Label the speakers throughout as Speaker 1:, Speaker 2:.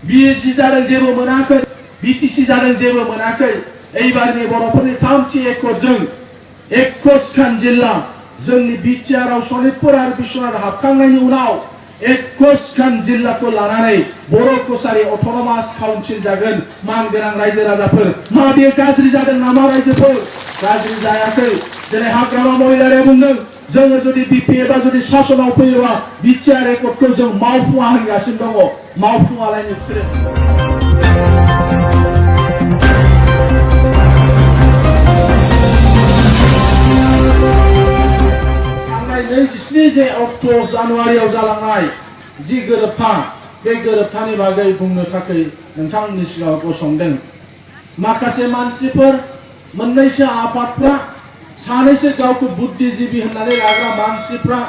Speaker 1: BAC जादों जेबो मोनाखै बिटिसि जादों जेबो मोनाखै এইবারनि बर'फोरनि थामथि एकड़जों 21खान जिल्ला जोंनि बिटिआरआव सनितपुर आरो बिश्वनाथ हाबखांनायनि उनाव 21खान जिल्लाखौ लानानै बर' कसारि अट'नमास काउन्सिल जागोन मानगोनां रायजो राजाफोर मा बेयो गाज्रि जादों नामा रायजोफोर गाज्रि जायाखै दिनै हाग्रामा महिलारिया बुंदों जोङो जुदि बिपिएफआ जुदि शासनाव फैयोबा बिटिआर एकड़खौ जों मावफुङा होनगासिनो दङ मावफुङालायनो बिसोरो जे अक्ट' जानुवारियाव जालांनाय जि गोरोबथा बे गोरोबथानि बागै बुंनो थाखाय नोंथांनि सिगाङाव गसंदों माखासे मानसिफोर मोननैसो आफादफ्रा सानैसो गावखौ बुद्धिजीबी होननानै लाग्रा मानसिफ्रा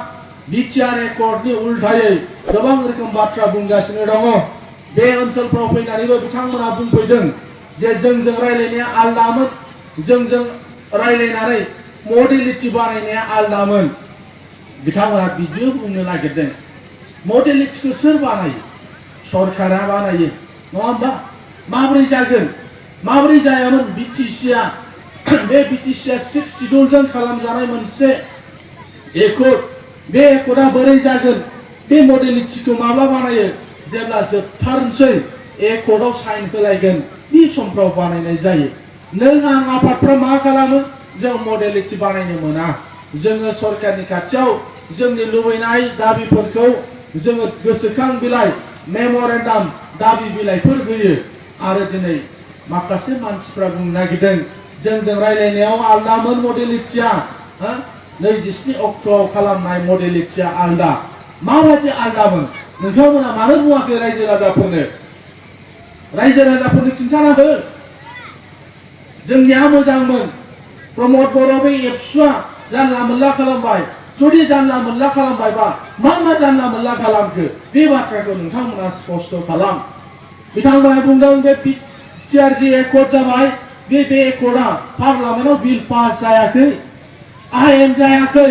Speaker 1: बिटिआर एकड़नि उल्थायै गोबां रोखोम बाथ्रा बुंगासिनो दङ बे ओनसोलफ्राव फैनानैबो बिथांमोना बुंफैदों जे जोंजों रायलायनाया आलदामोन जोंजों रायलायनानै मडेलिटि बानायनाया आलदामोन बिथांमोना बिदिनो बुंनो नागिरदों मडेलिटिखौ सोर बानायो सरकारा बानायो नङा होमबा माबोरै जागोन माबोरै जायामोन बिटिसिआ बे बिटिसिआ 6 शिड्युलजों खालामजानाय मोनसे एकड़ बे एकड़आ बोरै जागोन बे मडेलिटिखौ माब्ला बानायो जेब्ला जोबथारनोसै एकड़आव साइन होलायगोन बे समफ्राव बानायनाय जायो नों आं आफादफ्रा मा खालामो जों मडेलिटि बानायनो मोना जोङो सरकारनि खाथियाव जोंनि लुबैनाय दाबिफोरखौ जोङो गोसोखां बिलाइ मेम'रेन्डाम दाबि बिलाइफोर होयो आरो दिनै माखासे मानसिफ्रा बुंनो नागिरदों जोंजों रायलायनायाव आलदामोन मडेलिटिया 27 अक्ट'आव खालामनाय मडेलिटिया आलदा माबायदि आलदामोन नोंथांमोना मानो बुङाखै रायजो राजाफोरनो खिन्थाना हो जोंनिया मोजांमोन प्रमद बर' बे एबसुआ जानला मोनला खालामबाय जुदि जानला मोनला खालामबायबा मा जानला मोनला खालामखो बे बाथ्राखौ नोंथांमोना स्पष्ट खालाम बिथांमोना बुंदों बे बिटिआर जि एकड़ जाबाय बे एकड़आ पार्लामेन्टआव बिल पास जायाखै आयेन जायाखै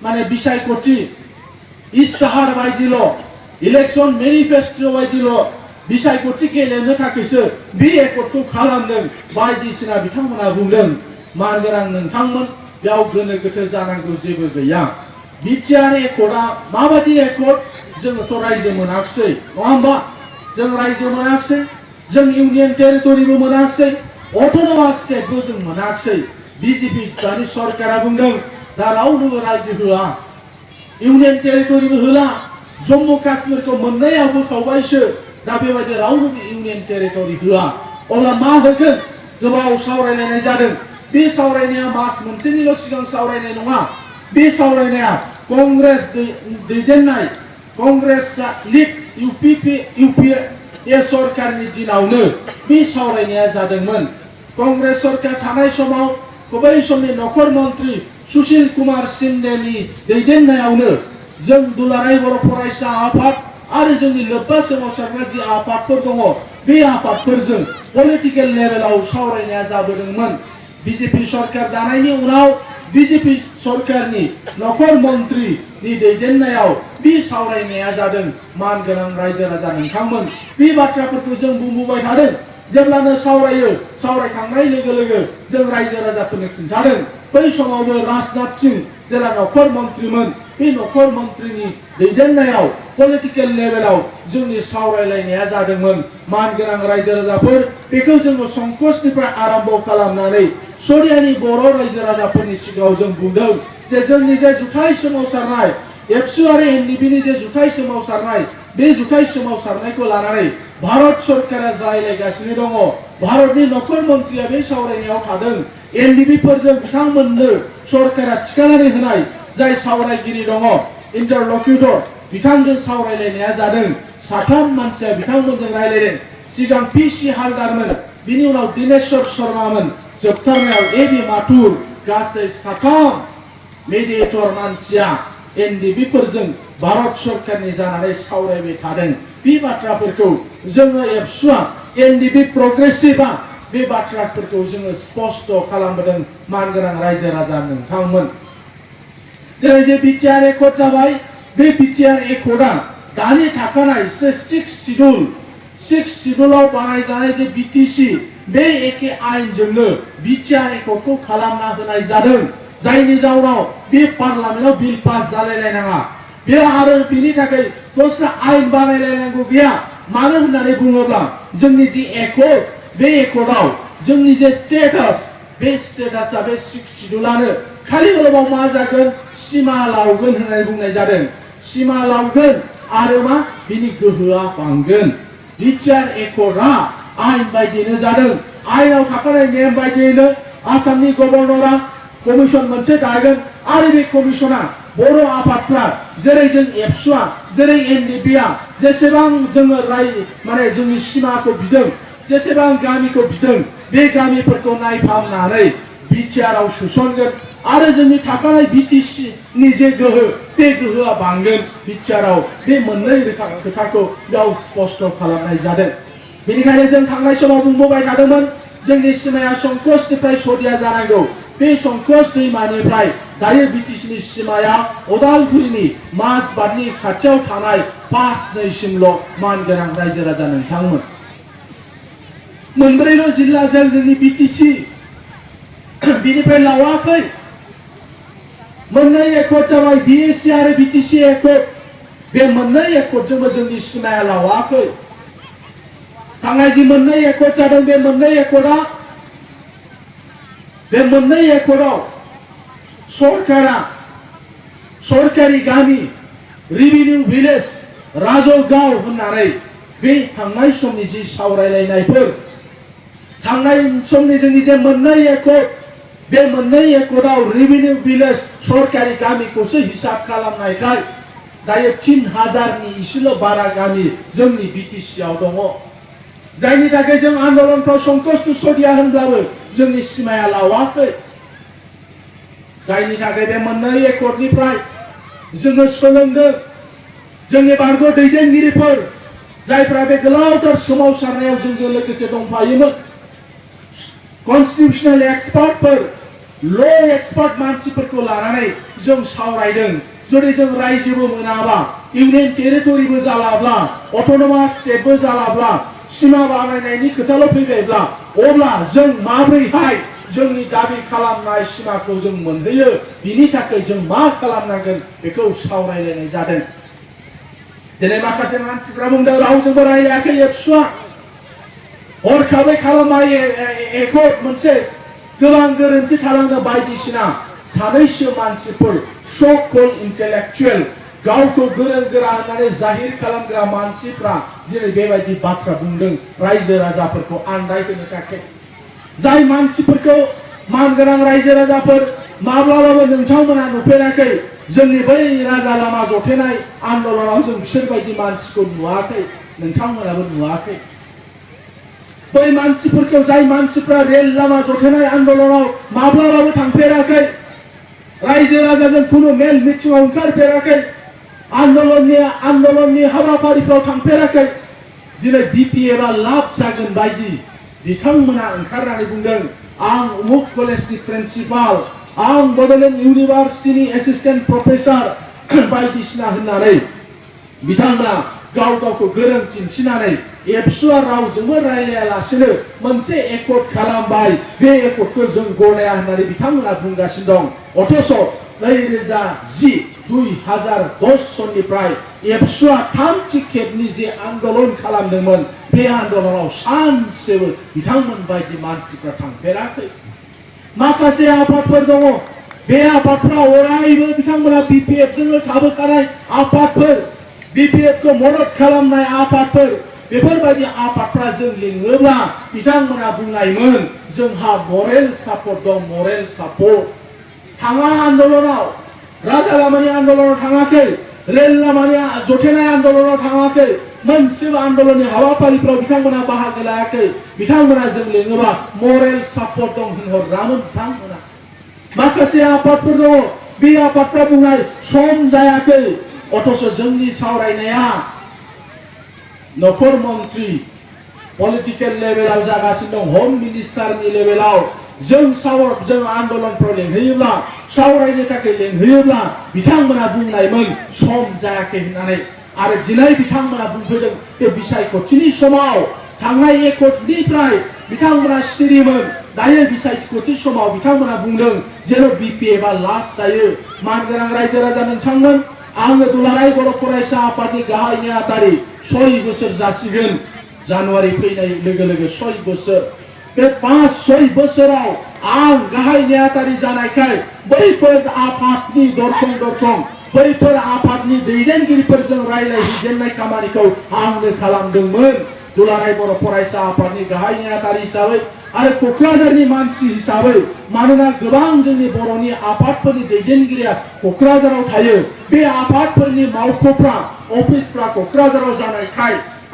Speaker 1: माने बिसायख'थि इस्ताहार बायदिल' इलेक्शन मेनिफेस्टो बायदिल' बिसायख'थि गेलेनो थाखायसो बे एकड़खौ खालामदों बायदिसिना बिथांमोना बुंदों मानगोनां नोंथांमोन बेयाव गोनो गोथो जानांगौ जेबो गैया बिटिआर एकड़आ माबायदि एकड़ जोङोथ' रायजो मोनाखिसै नङा होमबा जों रायजो मोनाखिसै जों इउनियन टेरिटरिबो मोनाखिसै अट'नमास स्टेटबो जों मोनाखिसै बिजेपि दानि सरकारा बुंदों दा रावनोबो रायजो होआ इउनियन टेरिटरिबो होला जम्मु काश्मीरखौ मोननैयाव बोखावबायसो दा बेबायदि रावनोबो इउनियन टेरिटरि होआ अब्ला मा होगोन गोबाव सावरायलायनाय जादों बे सावरायनाया मास मोनसेनिल' सिगां सावरायनाय नङा बे सावरायनाया कंग्रेस दैदेननाय कंग्रेस लिड इउपिए सरकारनि दिनावनो बे सावरायनाया जादोंमोन कंग्रेस सरकार थानाय समाव बै समनि नखर मन्त्रि सुशील कुमार शिन्देनि दैदेननायावनो जों दुलाराय बर' फरायसा आफाद आरो जोंनि लोब्बा सोमावसारग्रा जि आफादफोर दङ बे आफादफोरजों पलिटिकेल लेभेलाव सावरायनाया जाबोदोंमोन बिजेपि सरकार दानायनि उनाव बिजेपि सरकारनि नखर मन्त्रिनि दैदेननायाव बे सावरायनाया जादों मानगोनां रायजो राजा नोंथांमोन बे बाथ्राफोरखौ जों बुंबोबाय थादों जेब्लानो सावरायखांनाय लोगो लोगो जों रायजो राजाफोरनो खिन्थादों बै समावबो राजनाथ सिंह जेला नखर मन्त्रिमोन बे नखर मन्त्रिनि दैदेननायाव पलिटिकेल लेभेलाव जोंनि सावरायलायनाया जादोंमोन मानगोनां रायजो राजाफोर बेखौ जोङो संकसनिफ्राय आरम्भ खालामनानै सरियानि बर' रायजो राजाफोरनि सिगाङाव जों बुंदों जे जोंनि जे जुथाइ सोमावसारनाय एबसु आरो एनडिबिनि जे जुथाइ सोमावसारनाय बे जुथाइ सोमावसारनायखौ लानानै भारत सरकारा रायलायगासिनो दङ भारतनि नखर मन्त्रिया बे सावरायनायाव थादों एनडिबिफोरजों बिथांमोननो सरकारा थिखानानै होनाय जाय सावरायगिरि दङ इन्टारलकिउटर बिथांजों सावरायलायनाया जादों साथाम मानसिया बिथांमोनजों रायलायदों सिगां पिसि हालदारमोन बिनि उनाव दिनेश्वर शर्मामोन जोबथारनायाव एबि माथुर गासै साथाम मेडिएटर मानसिया एनडिबिफोरजों भारत सरकारनि जानानै सावरायबाय थादों बे बाथ्राफोरखौ जोङो एबसुआ एनडिबि प्रग्रेसिभआ बे बाथ्राफोरखौ जोङो स्पष्ट खालामबोदों मानगोनां रायजो राजा नोंथांमोन दिनै जे बिटिआर एकड़ जाबाय बे बिटिआर एकर्डआ दानि थाखानाय 6 शिड्युलाव बानायजानाय जे बिटिसि बे एखे आयेनजोंनो बिटिआर एकर्डखौ खालामना होनाय जादों जायनि जाउनाव बे पार्लियामेन्टआव बिल पास जालायलायनाङा बे आरो बिनि थाखाय दस्रा आयेन बानायलायनांगौ गैया मानो होननानै बुङोब्ला जोंनि जि एकर्ड बे एकर्डआव जोंनि जे स्टेटास बे स्टेटासआ बे 6 शिड्युलानो खालि उनाव मा जागोन सिमा लावगोन होननानै बुंनाय जादों सिमा लावगोन आरो मा बिनि गोहोआ बांगोन बिटिआर एकर्डआ आयेन बायदियैनो जादों आयेनाव थाखानाय नेम बायदियैनो आसामनि गभर्नरआ कमिसन मोनसे दागोन आरो बे कमिसना बर' आफादफ्रा जेरै जों एबसुआ जेरै एनडिपिआ जेसेबां जोङो माने जोंनि सिमाखौ बिदों जेसेबां गामिखौ बिदों बे गामिफोरखौ नायफामनानै बिटिआरआव सोसनगोन आरो जोंनि थाखानाय बिटिसिनि जे गोहो बे गोहोआ बांगोन बिटिआरआव बे मोननै खोथाखौ बेयाव स्पष्ट खालामनाय जादों बेनिखायनो जों थांनाय समाव बुंबोबाय थादोंमोन जोंनि सिमाया संकसनिफ्राय सदिया जानांगौ बे संकस दैमानिफ्राय दायो बिटिसिनि सिमाया उदालगुरिनि माजबादनि खाथियाव थानाय 5-2सिमल' मानगोनां रायजो राजा नोंथांमोन मोनब्रैल' जिल्लाजों जोंनि बिटिसि बिनिफ्राय लावाखै मोननै एकर्ड जाबाय बिएसि आरो बिटिसि एकर्ड बे मोननै एकर्डजोंबो जोंनि सिमाया लावाखै थांनाय जि मोननै एकर्ड जादों बे मोननै एकर्डआव सरकारा सरकारि गामि रेभिनिउ भिलेज राजगाव होननानै बे थांनाय समनि जि सावरायलायनायफोर थांनाय समनि जोंनि जे मोननै एकर्ड बे मोननै एकर्डआव रेभिनिउ भिलेज सरकारि गामिखौसो हिसाब खालामनायखाय दायो 3000नि इसेल' बारा गामि जोंनि बिटिसिआव दङ जायनि थाखाय जों आन्दोलनफ्राव संकस सदिया होनब्लाबो जोंनि सिमाया लावाखै जायनि थाखाय बे मोननै एकर्डनिफ्राय जोङो सोलोंदों जोंनि बारग' दैदेनगिरिफोर जायफ्रा बे गोलावथार सोमावसारनायाव जोंजों लोगोसे दंफायोमोन कन्स्टिटिउशनेल एक्सपार्टफोर ल' एक्सपार्ट मानसिफोरखौ लानानै जों सावरायदों जुदि जों रायजोबो मोनाबा इउनियन टेरिटरिबो जालाब्ला अट'नमास स्टेटबो जालाब्ला सिमा बानायनायनि खोथाल' फैबायब्ला अब्ला जों माबोरैहाय जोंनि दाबि खालामनाय सिमाखौ जों मोनहैयो बिनि थाखाय जों मा खालामनांगोन बेखौ सावरायलायनाय जादों दिनै माखासे मानसिफ्रा बुंदों रावजोंबो रायलायाखै एबसुआ हरखाबै खालामनाय एकर्ड मोनसे गोबां गोरोन्थि थालांदों बायदिसिना सानैसो मानसिफोर सो कल्ड इन्टेलेक्चुएल गावखौ गोरों गोरा होननानै जाहिर खालामग्रा मानसिफ्रा दिनै बेबायदि बाथ्रा बुंदों रायजो राजाफोरखौ आन्दायहोनो थाखाय जाय मानसिफोरखौ मानगोनां रायजो राजाफोर माब्लाबाबो नोंथांमोना नुफेराखै जोंनि बै राजा लामा जथेनाय आन्दोलनाव जों बिसोरबायदि मानसिखौ नुवाखै नोंथांमोनाबो नुवाखै बै मानसिफोरखौ जाय मानसिफ्रा रेल लामा जथेनाय आन्दोलनाव माब्लाबाबो थांफेराखै रायजो राजाजों खुनु मेल मिटिंआव ओंखारफेराखै आन्दोलननि हाबाफारिफ्राव थांफेराखै दिनै बिपिएफआ लाब जागोन बायदि बिथांमोना ओंखारनानै बुंदों आं उमुक कलेजनि प्रिन्सिपाल आं बड'लेण्ड इउनिभार्सिटिनि एसिस्टेन्ट प्रफेसार बायदिसिना होननानै बिथांमोना गावखौ गोरों दिन्थिनानै एबसुआ रावजोंबो रायलायालासेनो मोनसे एकर्ड खालामबाय बे एकर्डखौ जों गनाया होननानै बिथांमोना बुंगासिनो दं अथच 2010 सननिफ्राय एबसुआ थामथि खेबनि जे आन्दोलन खालामदोंमोन बे आन्दोलनाव सानसेबो बिथांमोन बायदि मानसिफ्रा थांफेराखै माखासे आफादफोर दङ बे आफादफ्रा अरायबो बिथांमोना बिपिएफजोंनो थाबोखानाय आफादफोर बिपिएफखौ मदद खालामनाय आफादफोर बेफोरबायदि आफादफ्रा जों लिङोब्ला बिथांमोना बुंनायमोन जोंहा मरेल सापर्ट दं मरेल सापर्ट थाङा आन्दोलनाव राजा लामानि आन्दोलनाव थाङाखै रेल लामानि जथेनाय आन्दोलनाव थाङाखै मोनसेबो आन्दोलननि हाबाफारिफ्राव बिथांमोना बाहागो लायाखै बिथांमोना जों लिङोबा मरेल सापर्ट दं होनहरग्रामोन बिथांमोना माखासे आफादफोर दङ बे आफादफ्रा बुंनाय सम जायाखै अथच जोंनि सावरायनाया नखर मन्त्रि पलिटिकेल लेभेलाव जागासिनो दं होम मिनिस्टारनि लेभेलाव जों आन्दलनफ्राव लेंहैयोब्ला सावरायनो थाखाय लेंहैयोब्ला बिथांमोना बुंनायमोन सम जायाखै होननानै आरो दिनै बिथांमोना बुंफैदों बे बिसायख'थिनि समाव थांनाय एकटनिफ्राय बिथांमोना सिरिमोन दायो बिसायख'थि समाव बिथांमोना बुंदों जेराव बिपिएफआ लाब जायो मानगोनां रायजो राजा नोंथांमोन आङो दुलाराय बर' फरायसा आफादनि गाहाय नेहाथारि 6 बोसोर जासिगोन जानुवारि फैनाय लोगो लोगो 6 बोसोर बे 5-6 बोसोराव आं गाहाय नेहाथारि जानायखाय बैफोर आफादनि दरखं बैफोर आफादनि दैदेनगिरिफोरजों रायज्लायहैजेननाय खामानिखौ आंनो खालामदोंमोन दुलाराय बर' फरायसा आफादनि गाहाय नेहाथारि हिसाबै आरो क'क्राझारनि मानसि हिसाबै मानोना गोबां जोंनि बर'नि आफादफोरनि दैदेनगिरिया क'क्राझाराव थायो बे आफादफोरनि मावख'फ्रा अफिसफ्रा क'क्राझाराव जानायखाय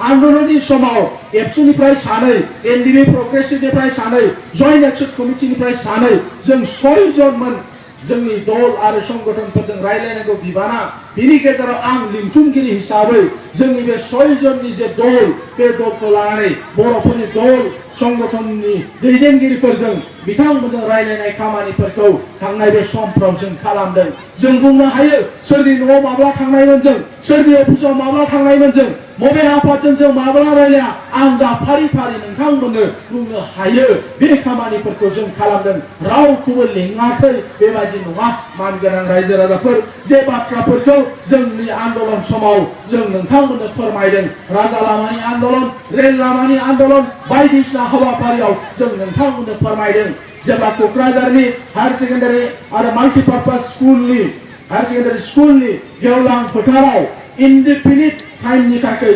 Speaker 1: आन्दलननि समाव एबसुनिफ्राय सानै एनडिबि प्रग्रेसिभनिफ्राय सानै जयन्ट एक्सन कमिटिनिफ्राय सानै जों 6 जनमोन जोंनि दल आरो संगठनफोरजों रायलायनांगौ बिबाना बिनि गेजेराव आं लिंथुमगिरि हिसाबै जोंनि बे 6 जननि जे दल बे दलखौ लानानै बर'फोरनि दल संगठननि दैदेनगिरिफोरजों बिथांमोनजों रायलायनाय खामानिफोरखौ थांनाय बे समफ्राव जों खालामदों जों बुंनो हायो सोरनि न'आव माब्ला थांनायमोन जों सोरनि अफिसाव माब्ला थांनायमोन जों बबे आफादजों जों माब्ला रायलाया आं दा फारि फारि नोंथांमोननो बुंनो हायो बे खामानिफोरखौ जों खालामदों रावखौबो लेङाखै बेबायदि नङा मानगोनां रायजो राजाफोर जे बाथ्राफोरखौ जोंनि आन्दलन समाव जों नोंथांमोननो फोरमायदों राजा लामानि आन्दलन रेल लामानि आन्दलन बायदिसिना हाबाफारियाव जों नोंथांमोननो फोरमायदों जेब्ला क'क्राझारनि हायार सेकेन्डारि आरो माल्टिपार्पास स्कुलनि हायार सेकेन्डारि स्कुलनि गेवलां फोथाराव इनडिफिनिट टाइमनि थाखाय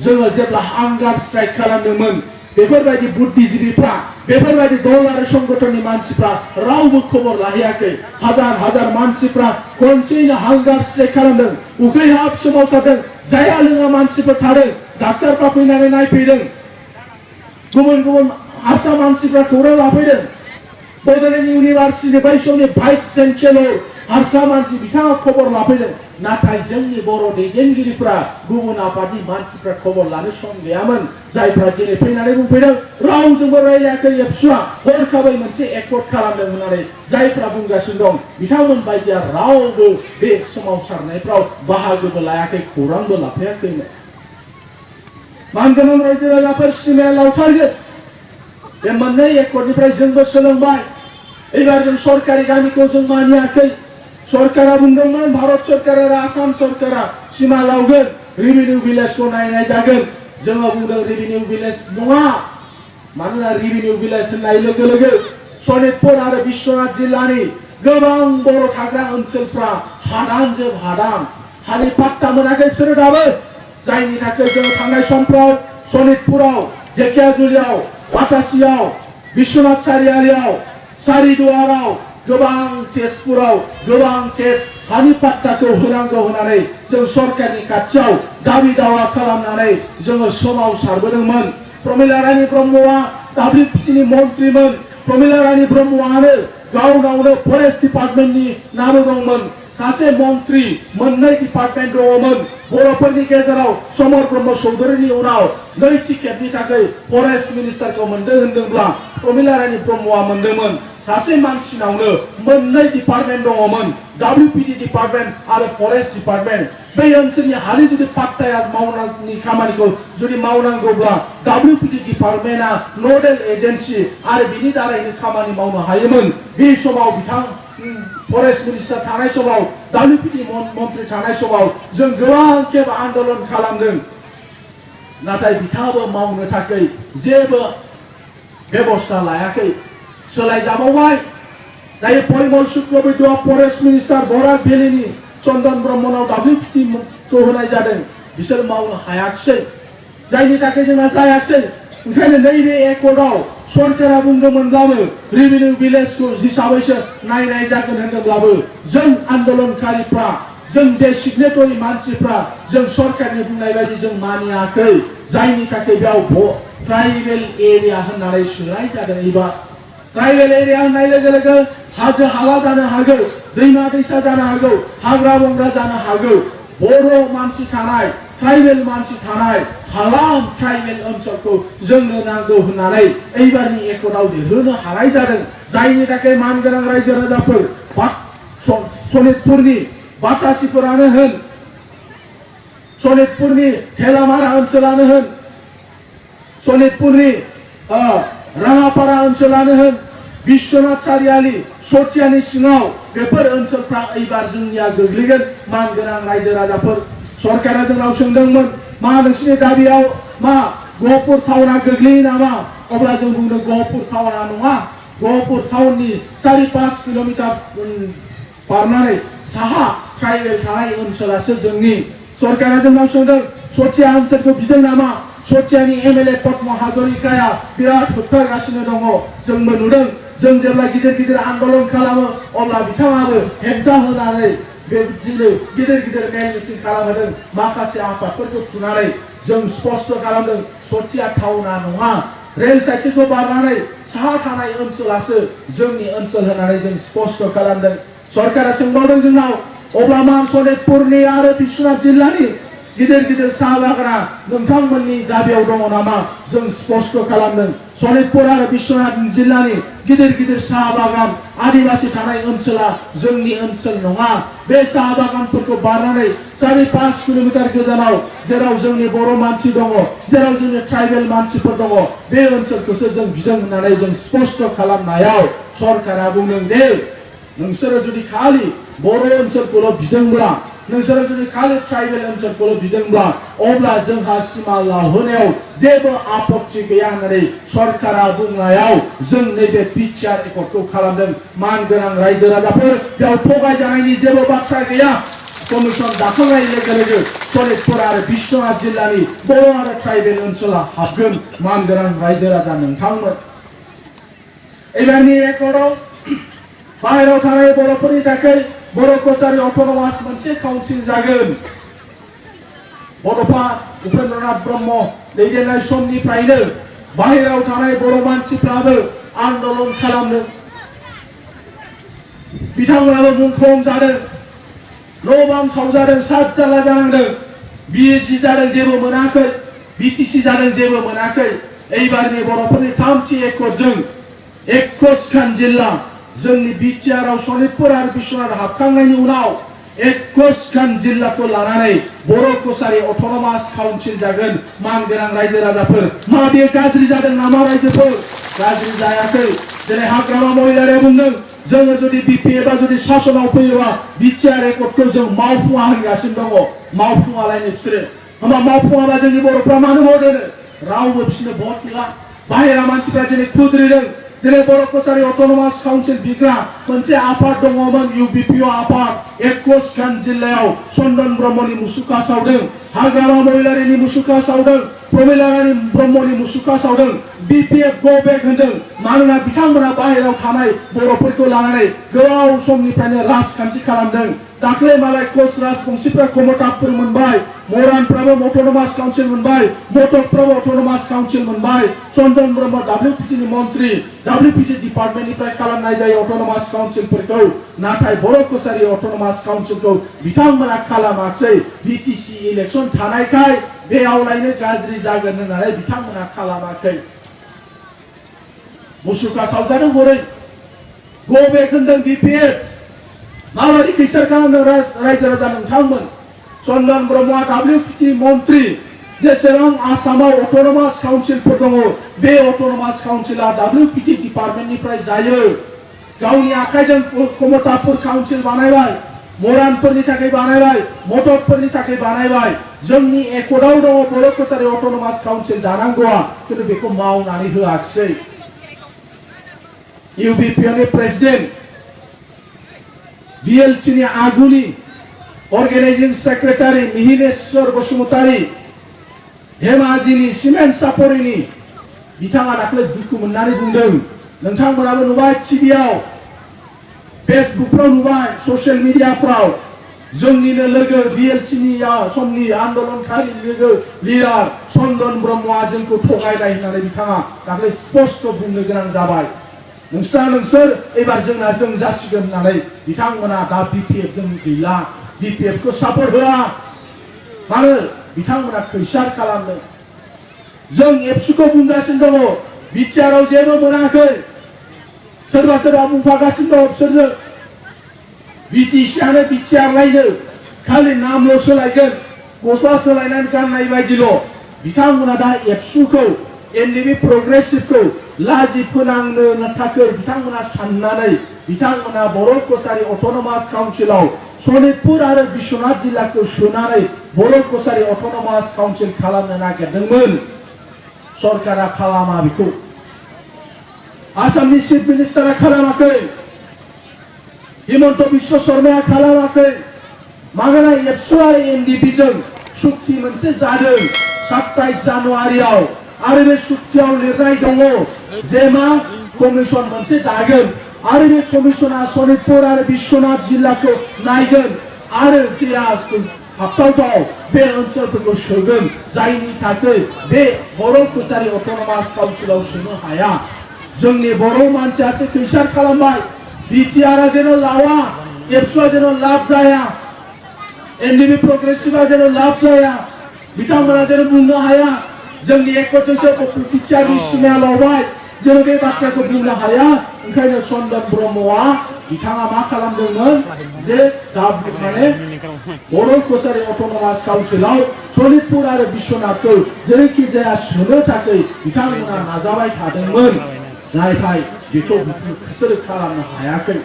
Speaker 1: जोङो जेब्ला हांगार स्ट्राइक खालामदोंमोन बेफोरबायदि बुद्धिजीबिफ्रा बेफोरबायदि दल आरो संगठननि मानसिफ्रा रावबो खबर लाहैयाखै हाजार मानसिफ्रा खनसेयैनो हांगार स्ट्राइक खालामदों उखै हाब सोमावसारदों जाया लोङा मानसिफोर थादों डाक्टारफ्रा फैनानै नायफैदों गुबुन हारसा मानसिफ्रा खौरां लाफैदों बड'लेण्ड इउनिभार्सिटिनि बै समनि भाइस चेन्सेलर हारसा मानसि बिथाङा खबर लाफैदों नाथाय जोंनि बर' दैदेनगिरिफ्रा गुबुन आफादनि मानसिफ्रा खबर लानो सम गैयामोन जायफ्रा दिनै फैनानै बुंफैदों रावजोंबो रायलायाखै एबसुआ हरखाबै मोनसे एकर्ड खालामदों होननानै जायफ्रा बुंगासिनो दं बिथांमोन बायदिया रावबो बे सोमावसारनायफ्राव बाहागोबो लायाखै खौरांबो लाफैयाखैमोन मानगोनां रायजो राजाफोर सिमाया लावथारगोन बे मोननै एकर्डनिफ्राय जोंबो सोलोंबाय एबार जों सरकारि गामिखौ जों मानियाखै सरकारा बुंदोंमोन भारत सरकार आरो आसाम सरकारा सिमा लावगोन रेभिनिउ भिलेजखौ नायनाय जागोन जोङो बुंदों रेभिनिउ भिलेज नङा मानोना रेभिनिउ भिलेज होननाय लोगो लोगो सनितपुर आरो बिश्वनाथ जिल्लानि गोबां बर' थाग्रा ओनसोलफ्रा हादानजों हादान हानि पाट्टा मोनाखै बिसोरो दाबो जायनि थाखाय जों थांनाय समफ्राव सनितपुराव धेकियाजुलियाव बाटासियाव बिश्वनाथ सारियालियाव सारिदुवाराव गोबां तेजपुराव गोबां खेब हानि पाट्टाखौ होनांगौ होननानै जों सरकारनि खाथियाव दाबि दावा खालामनानै जोङो सोमावसारबोदोंमोन प्रमिला रानी ब्रह्मआ WPTनि मन्त्रिमोन प्रमिला रानी ब्रह्मआनो गावनावनो फरेस्ट डिपार्टमेन्टनि नाम दंमोन सासे मन्त्रि मोननै डिपार्टमेन्ट दङमोन बर'फोरनि गेजेराव समर ब्रह्म चौधुरीनि उनाव नैथि खेबनि थाखाय फरेस्ट मिनिस्टारखौ मोनदों होनदोंब्ला प्रमिला रानी ब्रह्मआ मोनदोंमोन सासे मानसिनावनो मोननै डिपार्टमेन्ट दङमोन WPT डिपार्टमेन्ट आरो फरेस्ट डिपार्टमेन्ट बै ओनसोलनि हानि जुदि पाट्टाया मावनांगौनि खामानिखौ जुदि मावनांगौब्ला WPT डिपार्टमेन्टआ नोडेल एजेन्सि आरो बिनि दारैनो खामानि मावनो हायोमोन बे समाव बिथां फरेस्ट मिनिस्टार थानाय समाव WPT मन्त्रि थानाय समाव जों गोबां खेब आन्दलन खालामदों नाथाय बिथाङाबो मावनो थाखाय जेबो बेबस्था लायाखै सोलायजाबावबाय दायो परिमल शुक्लबैद्यआ फरेस्ट मिनिस्टार बराक भेलिनि चन्दन ब्रह्मनाव WPTखौ होनाय जादों बिसोर मावनो हायाखिसै जायनि थाखाय जोंना जायासै ओंखायनो नैबे एकर्डआव सरकारा बुंदोंमोनब्लाबो रेभिनिउ भिलेजखौ हिसाबैसो नायनाय जागोन होनदोंब्लाबो जों आन्दलनकारिफ्रा जों बे सिगनेटरि मानसिफ्रा जों सरकारनि बुंनाय बायदि जों मानियाखै जायनि थाखाय बेयाव ट्राइबेल एरिया होननानै सोलाय जादों एबा ट्राइबेल एरिया होननाय लोगो लोगो हाजो हाला जानो हागौ दैमा दैसा जानो हागौ हाग्रा बंग्रा जानो हागौ बर' मानसि थानाय ट्राइबेल मानसि थानाय हालाम ट्राइबेल ओनसोलखौ जोंनो नांगौ होननानै एबारनि एकर्डआव लिरहोनो हानाय जादों जायनि थाखाय मानगोनां रायजो राजाफोर सनितपुरनि बातासिफोरानो होन सनितपुरनि थेलामारा ओनसोलानो होन सनितपुरनि राङापारा ओनसोलानो होन बिश्वनाथ सारियाली सथियानि सिङाव बेफोर ओनसोलफ्रा एबार जोंनिया गोग्लैगोन मानगोनां रायजो राजाफोर सरकारा जोंनाव सोंदोंमोन मा नोंसिनि दाबियाव मा गहपुर टाउना गोग्लैयो नामा अब्ला जों बुंदों गहपुर टाउना नङा गहपुर टाउननि 4-5 किल'मिटार बारनानै साहा ट्राइबेल थानाय ओनसोलासो जोंनि सरकारा जोंनाव सोंदों सथिया ओनसोलखौ बिदों नामा सथियानि एमएलए पद्म हाजरिकाया बिराद होबथागासिनो दङ जोंबो नुदों जों जेब्ला गिदिर गिदिर आन्दोलन खालामो अब्ला बिथाङाबो हेंथा होनानै बेबायदिनो गिदिर गिदिर मेल मिटिं खालामदों माखासे आफादफोरखौ थुनानै जों स्पष्ट खालामदों सथिया टाउना नङा रेल साइटिखौ बारनानै साहा थानाय ओनसोलासो जोंनि ओनसोल होननानै जों स्पष्ट खालामदों सरकारा सोंबावदों जोंनाव अब्ला मा सनितपुरनि आरो बिश्वनाथ जिल्लानि गिदिर गिदिर साहा बागाना नोंथांमोननि दाबियाव दङ नामा जों स्पष्ट खालामदों सनितपुर आरो बिश्वनाथ जिल्लानि गिदिर गिदिर साहा बागान आदिवासी थानाय ओनसोला जोंनि ओनसोल नङा बे साहा बागानफोरखौ बारनानै 4-5 किल'मिटार गोजानाव जेराव जोंनि बर' मानसि दङ जेराव जोंनि ट्राइबेल मानसिफोर दङ बे ओनसोलखौसो जों बिदों होननानै जों स्पष्ट खालामनायाव सरकारा बुंदों दे नोंसोरो जुदि खालि बर' ओनसोलखौल' बिदोंब्ला नोंसोरो जुदि खालि ट्राइबेल ओनसोलखौल' बिदोंब्ला अब्ला जोंहा सिमा लाहोनायाव जेबो आपत्ति गैया होननानै सरकारा बुंनायाव जों नैबे बिटिआर एकर्डखौ खालामदों मानगोनां रायजो राजाफोर बेयाव थगायजानायनि जेबो बाथ्रा गैया कमिसन दाखांनाय लोगो लोगो सनितपुर आरो बिश्वनाथ जिल्लानि बर' आरो ट्राइबेल ओनसोला हाबगोन मानगोनां रायजो राजा नोंथांमोन एबारनि एकर्डआव बाहेराव थानाय बर'फोरनि थाखाय बर' कसारी अट'नमास मोनसे काउन्सिल जागोन बड'फा उपेन्द्रनाथ ब्रह्म दैदेननाय समनिफ्रायनो बाहेराव थानाय बर' मानसिफ्राबो आन्दोलन खालामदों बिथांमोनाबो मुंख्लं जादों न' बां सावजादों सात जारला जानांदों बिएसि जादों जेबो मोनाखै बिटिसि जादों जेबो मोनाखै एबारनि बर'फोरनि थामथि एकर्डजों 21खान जिल्ला जोंनि बिटिआरआव सनितपुर आरो बिश्वनाथ हाबखांनायनि उनाव 21खान जिल्लाखौ लानानै बर' कसारी अट'नमास काउन्सिल जागोन मानगोनां रायजो राजाफोर मा बेयो गाज्रि जादों नामा रायजोफोर गाज्रि जायाखै दिनै हाग्रामा महिलारिया बुंदों जोङो जुदि बिपिएफआ जुदि शासनाव फैयोबा बिटिआर एकर्डखौ जों मावफुङा होनगासिनो दङ मावफुङालायनो बिसोरो होमबा मावफुङाबा जोंनि बर'फ्रा मानो भट होनो रावबो बिसोरनो भट होला बाहेरा मानसिफ्रा दिनै खुद्रिदों दिनै बर' कसारी अट'नमास काउन्सिल बिग्रा मोनसे आफाद दङमोन इउबिपिअ आफाद 21खान जिल्लायाव चन्दन ब्रह्मनि मुसुखा सावदों हाग्रामा महिलारिनि मुसुखा सावदों प्रमिला रानी ब्रह्मनि मुसुखा सावदों बिपिएफ गो बेक होनदों मानोना बिथांमोना बाहेराव थानाय बर'फोरखौ लानानै गोबाव समनिफ्रायनो राजखान्थि खालामदों दाख्लै मालाय कच राजबंशीफ्रा कमतापुर मोनबाय मरानफ्राबो अट'नमास काउन्सिल मोनबाय मटकफ्राबो अट'नमास काउन्सिल मोनबाय चन्दन ब्रह्म डब्लिउपिटिनि मन्त्रि डब्लिउपिटि डिपार्टमेन्टनिफ्राय खालामनाय जायो अट'नमास काउन्सिलफोरखौ नाथाय बर' कसारी अट'नमास काउन्सिलखौ बिथांमोना खालामाखै बिटिसि इलेक्सन थानायखाय बेयावलायनो गाज्रि जागोन होननानै बिथांमोना खालामाखै मुसुखा सावजादों हरै गो बेक होनदों बिपिएफ माबायदि खैसार खालामदों रायजो राजा नोंथांमोन चन्दन ब्रह्मआ डब्लिउपिटि मन्त्रि जेसेबां आसामाव अट'नमास काउन्सिलफोर दङ बे अट'नमास काउन्सिला डब्लिउपिटि डिपार्टमेन्टनिफ्राय जायो गावनि आखाइजों कमतापुर काउन्सिल बानायबाय मरानफोरनि थाखाय बानायबाय मटकफोरनि थाखाय बानायबाय जोंनि एकर्डआव दङ बर' कसारी अट'नमास काउन्सिल दानांगौआ खिन्थु बेखौ मावनानै होआखिसै इउबिपिअनि प्रेसिडेन्ट बिएलटिनि आगुनि अर्गेनाइजिं सेक्रेटारि मिहिनेश्वर बसुमतारी धेमाजिनि सिमेन्ट सापरिनि बिथाङा दाख्लै दुखु मोननानै बुंदों नोंथांमोनाबो नुबाय टिभिआव फेसबुकफ्राव नुबाय ससियेल मिडियाफ्राव जोंनिनो लोगो बिएलटिनि समनि आन्दोलनकारि लोगो लिडार चन्दन ब्रह्मआ जोंखौ थगायनाय होननानै बिथाङा दाख्लै स्पष्ट बुंनो गोनां जाबाय नोंसोर एबार जोंना जों जासिगोन होननानै बिथांमोना दा बिपिएफ जों गैला बिपिएफ खौ सापर्ट होआ मानो बिथांमोना खैसार खालामदों जों एबसुखौ बुंगासिनो दङ बिटिआरआव जेबो मोनाखै सोरबा सोरबा बुंफागासिनो दङ बिसोरजों बिटिसिआनो बिटिआर लायनो खालि नामल' सोलायगोन गस्ला सोलायनानै गाननाय बायदिल' बिथांमोना दा एबसुखौ एनडिबि प्रग्रेसिभखौ लाजि फोनांनो थाखाय बिथांमोना साननानै बिथांमोना बर' कसारी अट'नमास काउन्सिलाव सनितपुर आरो बिश्वनाथ जिल्लाखौ सोनानै बर' कसारी अट'नमास काउन्सिल खालामनो नागिरदोंमोन सरकारा खालामा बेखौ आसामनि चिफ मिनिस्टारा खालामाखै हिमन्त बिश्व शर्माया खालामाखै मानोना एबसु आरो एनडिबिजों सुक्ति मोनसे जादों 27 जानुवारियाव आरो बे सुक्तियाव लिरनाय दङ जे मा कमिसन मोनसे दागोन आरो बे कमिसना सनितपुर आरो बिश्वनाथ जिल्लाखौ नायगोन आरो हाबथावथाव बे ओनसोलफोरखौ सोगोन जायनि थाखाय बे बर' कसारी अट'नमास काउन्सिलाव सोनो हाया जोंनि बर' मानसियासो खैसार खालामबाय बिटिआरआ जेन लावा एबसुआ जेन लाब जाया एनडिबि प्रग्रेसिभआ जेन लाब जाया बिथांमोना जेन बुंनो हाया जोंनि एकजोंसो बिटिआरनि सिमाया लावबाय जेन बे बाथ्राखौ बुंनो हाया ओंखायनो चन्दन ब्रह्मआ बिथाङा मा खालामदोंमोन जे माने बर' कसारी अट'नमास काउन्सिलाव सनितपुर आरो बिश्वनाथखौ जेरैखि जाया सोनो थाखाय बिथांमोना नाजाबाय थादोंमोन नाथाय बेखौ बिसोरो खालामनो हायाखै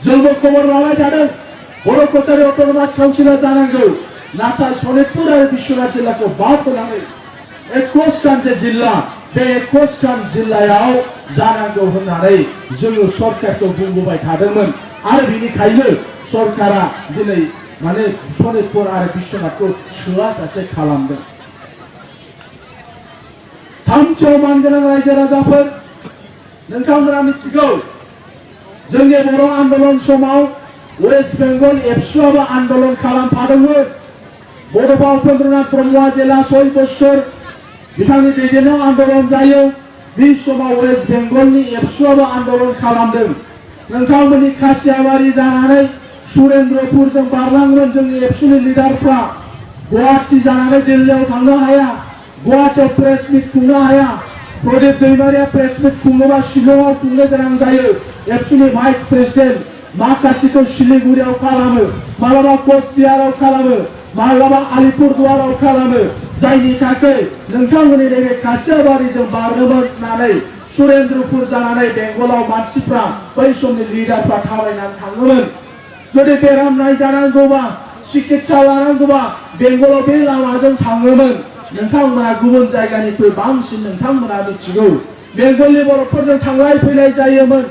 Speaker 1: जोंबो खबर लाबाय थादों बर' कसारी अट'नमास काउन्सिला जानांगौ नाथाय सनितपुर आरो बिश्वनाथ जिल्लाखौ बाद होनानै एकसखान जिल्ला बे एकसखान जिल्लायाव जानांगौ होननानै जोङो सरकारखौ बुंबोबाय थादोंमोन आरो बेनिखायनो सरकारा दिनै माने सनितपुर आरो बिश्वनाथखौ सोआजासे खालामदों थामथियाव मानगोनां रायजो राजाफोर नोंथांमोना मिथिगौ जोंनि बर' आन्दलन समाव वेस्ट बेंगल एबसुआबो आन्दलन खालामफादोंमोन बड'फा उपेन्द्रनाथ ब्रह्मआ जेला 6 बोसोर बिथांनि दैदेननायाव आन्दलन जायो बे समाव वेस्ट बेंगलनि एबसुआबो आन्दलन खालामदों नोंथांमोननि खासियाबारि जानानै सुरेन्द्रपुरजों बारलांगोन जोंनि एबसुनि लिडारफ्रा गुवाहाटी जानानै दिल्लीयाव थांनो हाया गुवाहाटीयाव प्रेस मिट खुंनो हाया प्रदीप दैमारिया प्रेस मिट खुङोबा शिलंआव खुंनो गोनां जायो एबसुनि भाइस प्रेसिडेन्ट माखासेखौ सिलिगुरियाव खालामो मालाबा कचबिहाराव खालामो मालाबा आलिपुरदुवाराव खालामो जायनि थाखाय नोंथांमोननि नैबे खासियाबारिजों बारनोमोन होननानै सुरेन्द्रपुर जानानै बेंगलाव मानसिफ्रा बै समनि लिडारफ्रा थाबायनानै थाङोमोन जुदि बेराम नायजानांगौबा चिकित्सा लानांगौबा बेंगलाव बे लामाजों थाङोमोन नोंथांमोना गुबुन जायगानिख्रुइ बांसिन नोंथांमोना मिथिगौ बेंगलनि बर'फोरजों थांलाय फैलाय जायोमोन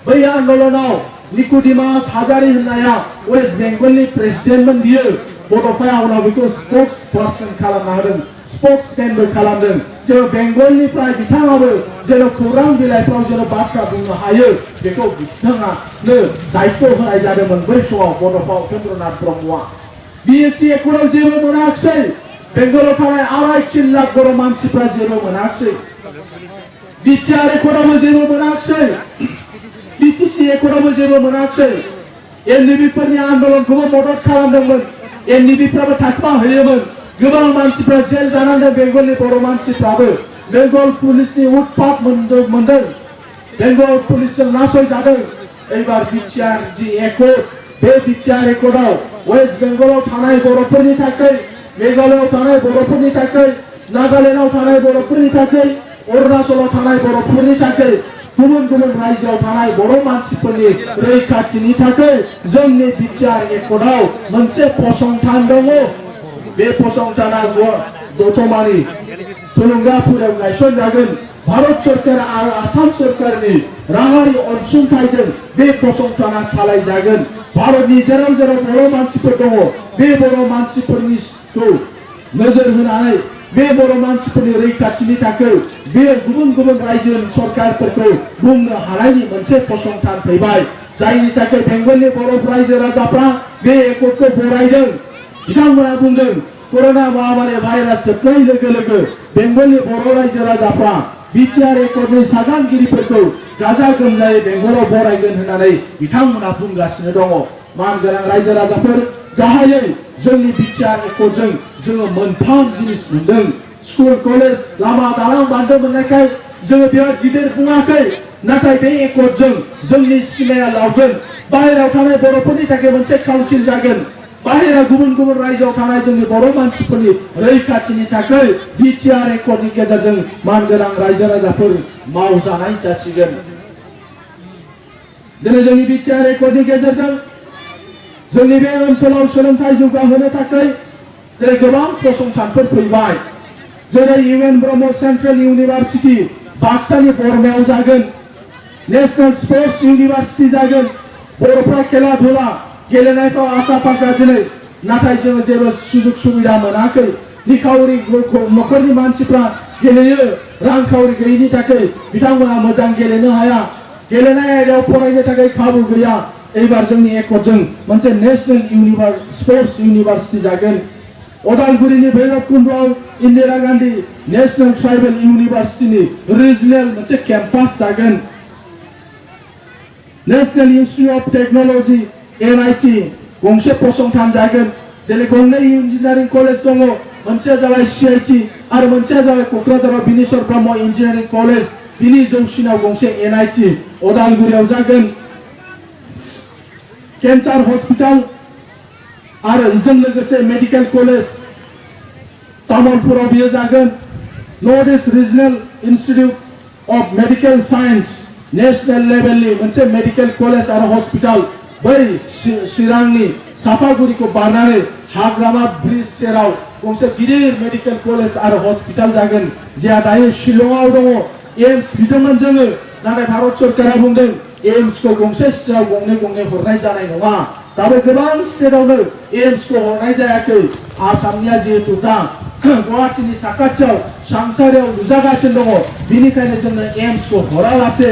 Speaker 1: बै आन्दलनाव निकोडिमास हाजारी होननाया वेस्ट बेंगलनि प्रेसिडेन्टमोन बियो बड'फाया उनाव बेखौ स्पोक्स पार्सन खालामना होदों स्पोक्समेनबो खालामदों जेन बेंगलनिफ्राय बिथाङाबो जेन खौरां बिलाइफ्राव जेन बाथ्रा बुंनो हायो बेखौ बिथाङानो दायित्व होनाय जादोंमोन बै समाव बड'फा उपेन्द्रनाथ ब्रह्मआ बिएससि एकर्डआव जेबो मोनाखिसै बेंगलाव थानाय 2.5 लाख बर' मानसिफ्रा जेबो मोनाखिसै बिटिआर एकर्डआवबो जेबो मोनाखिसै बिटिसि एकर्डआवबो जेबो मोनाखिसै एनडिबिफोरनि आन्दलनखौबो मदद खालामदोंमोन एनडिबिफ्राबो थाखा होयोमोन गोबां मानसिफ्रा जेल जानांदों बेंगलनि बर' मानसिफ्राबो बेंगल पुलिसनि उत्पात मोनदों बेंगल पुलिसजों नासयजादों एबार बिटिआर जि एकर्ड बे बिटिआर एकर्डआव वेस्ट बेंगलाव थानाय बर'फोरनि थाखाय मेघालयआव थानाय बर'फोरनि थाखाय नागालेन्डआव थानाय बर'फोरनि थाखाय अरुणाचलाव थानाय बर'फोरनि थाखाय गुबुन गुबुन रायजोआव थानाय बर' मानसिफोरनि रैखाथिनि थाखाय जोंनि बिटिआर एकर्डआव मोनसे फसंथान दङ बे फसंथाना दतमानि थुलुंगापुराव गायसनजागोन भारत सरकार आरो आसाम सरकारनि राङारि अनसुंथाइजों बे फसंथाना सालायजागोन भारतनि जेराव जेराव बर' मानसिफोर दङ बे बर' मानसिफोरनिखौ नोजोर होनानै बे बर' मानसिफोरनि रैखाथिनि थाखाय बे गुबुन गुबुन रायजो सरकारफोरखौ बुंनो हानायनि मोनसे फसंथान फैबाय जायनि थाखाय बेंगलनि बर' रायजो राजाफ्रा बे एकर्डखौ बरायदों बिथांमोना बुंदों कर'ना महामारी भाइरास जोबनाय लोगो लोगो बेंगलनि बर' रायजो राजाफ्रा बिटिआर एकर्डनि सागानगिरिफोरखौ गाजा गोमजायै बेंगलाव बरायगोन होननानै बिथांमोना बुंगासिनो दङ मानगोनां रायजो राजाफोर गाहायै जोंनि बिटिआर एकर्डजों जोङो मोनथाम जिनिस मोनदों स्कुल कलेज लामा दालां बान्दो मोननायखाय जोङो बेयाव गिदिर बुङाखै नाथाय बे एकर्डजों जोंनि सिमाया लावगोन बाहेरायाव थानाय बर'फोरनि थाखाय मोनसे काउन्सिल जागोन बाहेरा गुबुन गुबुन रायजोआव थानाय जोंनि बर' मानसिफोरनि रैखाथिनि थाखाय बिटिआर एकर्डनि गेजेरजों मानगोनां रायजो राजाफोर मावजानाय जासिगोन दिनै जोंनि बिटिआर एकर्डनि गेजेरजों जोंनि बे ओनसोलाव सोलोंथाइ जौगाहोनो थाखाय जेरै गोबां फसंथानफोर फैबाय जेरै इउएन ब्रह्म सेन्ट्रेल इउनिभारसिटि बाक्सानि बरमायाव जागोन नेशनेल स्पर्ट्स इउनिभारसिटि जागोन बर'फ्रा खेला धुला गेलेनायफ्राव आखा फाखा दिनै नाथाय जोङो जेबो सुजुग सुबिदा मोनाखै निखावरि न'खरनि मानसिफ्रा गेलेयो रांखावरि गैयिनि थाखाय बिथांमोना मोजां गेलेनो हाया गेलेनाय आयदायाव फरायनो थाखाय खाबु गैया एबार जोंनि एकर्डजों मोनसे नेशनेल स्पर्ट्स इउनिभारसिटि जागोन उदालगुरिनि भैरबकुन्दआव इन्दिरा गान्धी नेशनेल ट्राइबेल इउनिभारसिटिनि रिजनेल मोनसे केम्पास जागोन national institute of technology NIT गंसे फसंथान जागोन दिनै गंनै इन्जिनियारिं कलेज दङ मोनसेया जाबाय सिआईटी आरो मोनसेया जाबाय क'क्राझाराव बिनेश्वर ब्रह्म इन्जिनियारिं कलेज बिनि जौसिनाव गंसे एनआईटी उदालगुरियाव जागोन कैंसर हॉस्पिटल और इजों लोगोसे मेडिकल कॉलेज तामुलपुराव बियो जागोन north east regional institute of medical science national लेवलनि मोनसे मेडिकल कॉलेज और हॉस्पिटल बै चिरांनि सापागुरिखौ बारनानै हाग्रामा ब्रिज सेराव गंसे गिदिर मेडिकल कॉलेज और हॉस्पिटल जागोन जेहा दायो शिलंआव दङ एम्स बिदोंमोन जोङो नाथाय भारत सरकारा बुंदों एम्स को गंसे स्टेटआव गंनै गंनै हरनाय जानाय नङा दाबो गोबां स्टेटआवनो एम्स को हरनाय जायाखै आसामनिया जिहेतु दा गुवाहाटीनि साखाथियाव सांसारियाव लुजागासिनो दङ बेनिखायनो जोंनो एम्स को हरालासे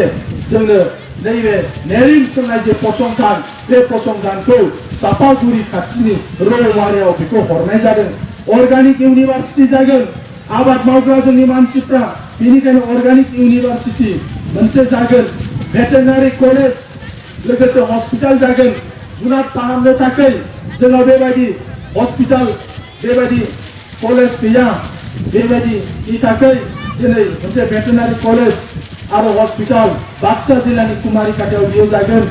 Speaker 1: जोंनो नैबे नेरिम्स होननाय जे फसंथान बे फसंथानखौ सापागुरि खाथिनि रौमारियाव बेखौ हरनाय जादों अर्गानिक इउनिभारसिटि जागोन आबाद मावग्रा जोंनि मानसिफ्रा बेनिखायनो अर्गानिक इउनिभारसिटि मोनसे जागोन भेटेनारि कलेज लोगोसे हॉस्पिटल जागोन जुनार फाहामनो थाखाय जोंनाव बेबायदि हॉस्पिटल बेबायदि कलेज गैया बेबायदिनि थाखाय दिनै मोनसे भेटेनारि कलेज आरो हॉस्पिटल बाक्सा जिल्लानि कुमारिकाटायाव बियो जागोन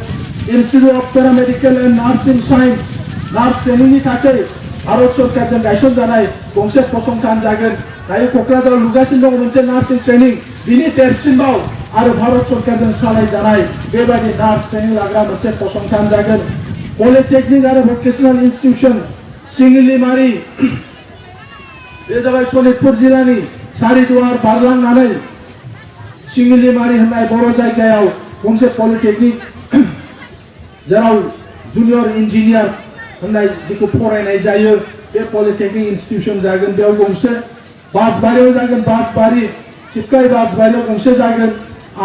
Speaker 1: institute of paramedical and nursing science nurse ट्रेनिंगनि थाखाय भारत सरकारजों गायसनजानाय गंसे फसंथान जागोन दायो क'क्राझाराव लुगासिनो दङ मोनसे नार्सिं ट्रेनिं बिनि देरसिनबाव आरो भारत सरकारजों सालायजानाय बेबायदि नार्स ट्रेनिं लाग्रा मोनसे फसंथान जागोन पलिटेक्निक आरो भकेशनेल इन्स्टिट्यूशन सिंगिलिमारि बे जाबाय सनितपुर जिल्लानि सारिदुवार बारलांनानै सिंगिलिमारि होननाय बर' जायगायाव गंसे पलिटेक्निक जेराव जुनियर इन्जिनियार होननाय जेखौ फरायनाय जायो बे पलिटेक्निक इन्स्टिट्यूशन जागोन बेयाव गंसे बासबारियाव जागोन बासबारि चिपकाय बासबारियाव गंसे जागोन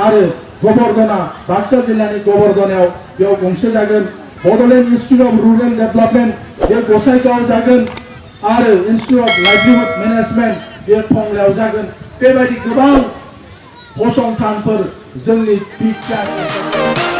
Speaker 1: आरो गोबर्धना बाक्सा जिल्लानि गोबर्धनायाव बेयाव गंसे जागोन Bodoland institute of rural development बे गसाइगावआव जागोन आरो इन्स्टिट्यूट अफ लाइवलीहुड मेनेजमेन्ट बे टंलायाव जागोन बेबायदि गोबां फसंथानफोर जोंनि बिटिआर